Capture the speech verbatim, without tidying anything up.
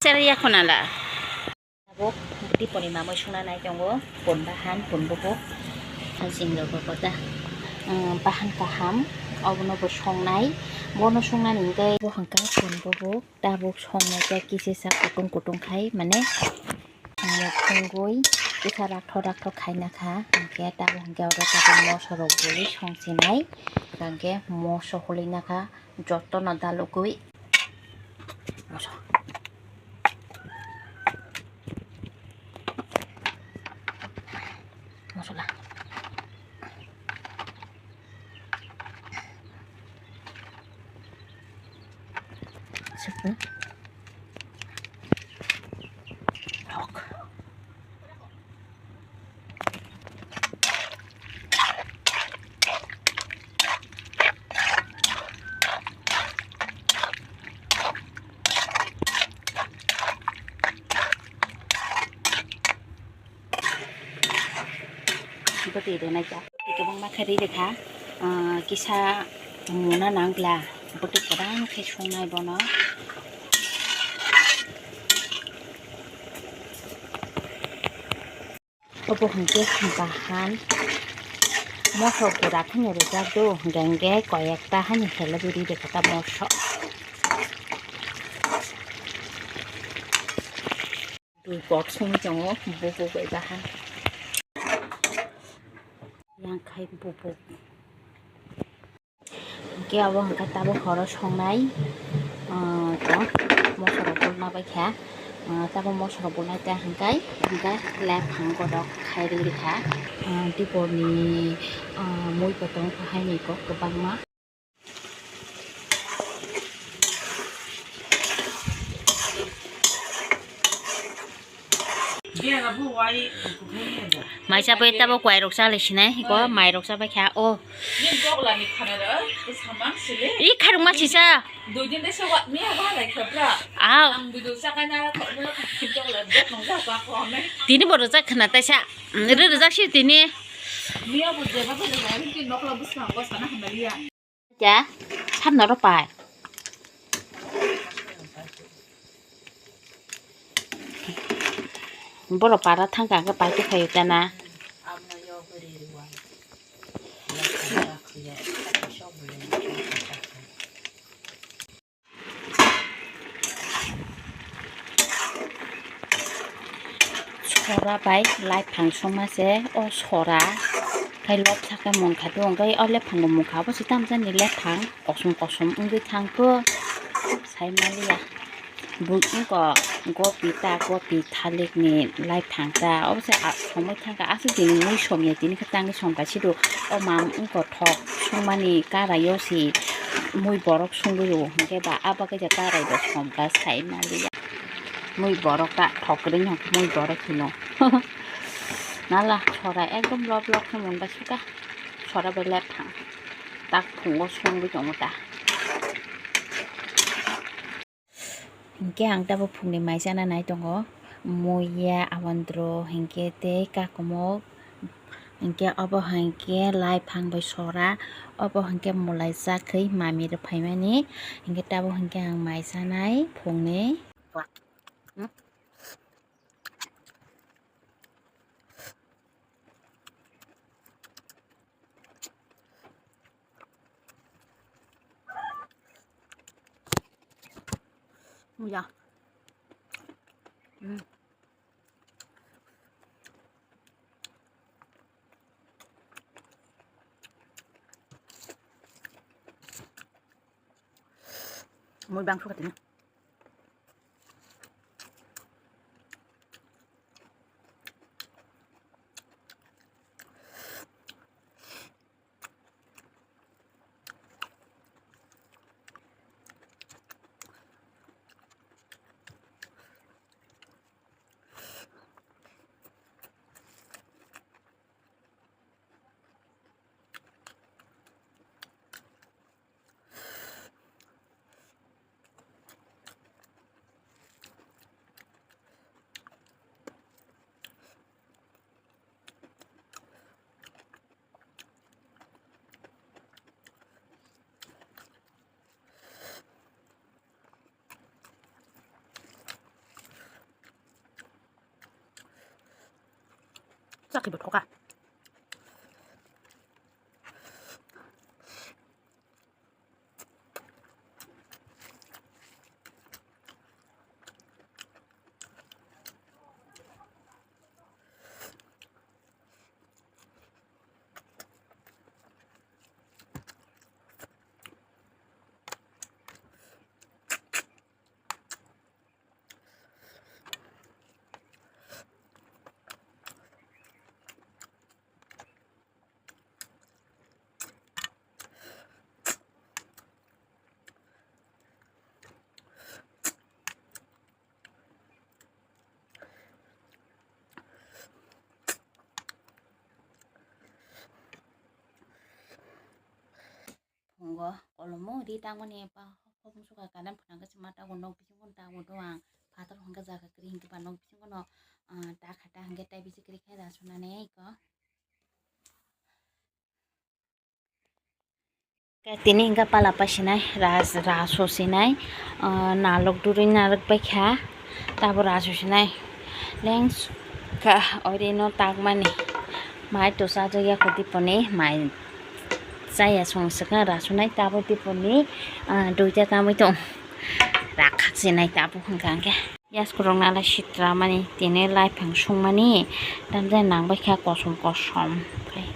Chara ya khuna la. Tabuk diponi mamui songna nai tongo, pun bahan, pun bubuk, hajing rok bo da, um, bahan kaham, obono bo songnai, bono songnani hingke bo hingka pun bubuk, tabuk songnai khe kisisa kutung kutung khai, mane, um, thwngwi kisa rakthok rakthok khaina kha, hingke tabuk hingke oro tabuk moso rok buli songchinai, hingke moso holi na kha, jotono dalogwi moso. Mosola. Sukun. Rok. Bwtwi rwnai kha. Kwbangma khe ri rwkha. Ah, kisa muna nang bla. Bwtwi kwbang khe songnai bono. Obo hwnkhe bahan. Moso gura kheno rwjak do, hwnkhe hwnkhe koyekta hani helebwi ri rwkha ta moso. Dui pot songwi tongo, bubuk bai bahan. Yang khai bubuk. Hingke abo hingke tabuk horo songnai, ah, to moso rok bulna bai kha. Ah, tabuk moso rok bulnai ta hingkai, hingke lephang godok khai ri rikha. Ah, dipor ni, ah, mui bo tong kha haini kok kwbangma. Maisa bai tabo kwai rok chale sinai, ko mai rok chabai kha, o. I kharung ma sisa. Aw. Tini bo rwjak khna taisa. Re rwjak si tini. Kya? Samno ro pai. Boro para thangka hwnkhe pai tongkhaio tana. Sora bai lai phang songma se o sora khai lopsa khe mungkha do, hwnkhe o lephang bo mungkha, obo se tamjani lephang kosom kosom wngwi thangkho, sai maliya. Bo wngkha gopi ta, gopi thalik ni lai phang ta, obo se somoi thangkha, aswk tini mui somya tini khe tangwi somkha sido, o mam wngkha thok songmani karaio se mui borok songwi rwo, hwnkhe ba abo khe je karai bo somkha sai maliya. Mui borok ta thok kwrwino mui borok hino. Nala sora ekdom lop lop khe mungba sika. Sora bai lephang. Tak phungo songwi tongo ta. Hingke ang tabo phungni mai chana nai tongo. Muiya, awandro, hingke tei kakomok. Hingke obo hingke lai phang bai sora. Obo hingke mulai chakri mami rok phaimani. Hingke tabo hingke ang mai chanai phungni. Muya. Hmm. Mui bang suka tini. Chakhi bo thoka. Phungo kolomo ri tangmani pa hopong suka kanan phunang khe chwma tago nok bisingo tago do ang phatar hwnkhe jaga kwrwi hinkhe ba nok bisingo no, ah, ta kha ta hinkhe tai bisi kwrwi khe rasunani iko. Tini hinkhe pala pasinai ras rasu sinai, ah, nalok durui narwk bai kha tabo rasu sinai leng kha oiri no takmani mai to chajakya kho diponi mai. Chaya song swkang rasunai tabuk diponi, ah, duita tamui tong. Rakhak sinai tabuk hwnkha hwnkhe. Yasku rok nalai sitra mani tini lai phang sung mani tamjai nang bai kha kosom kosom khai.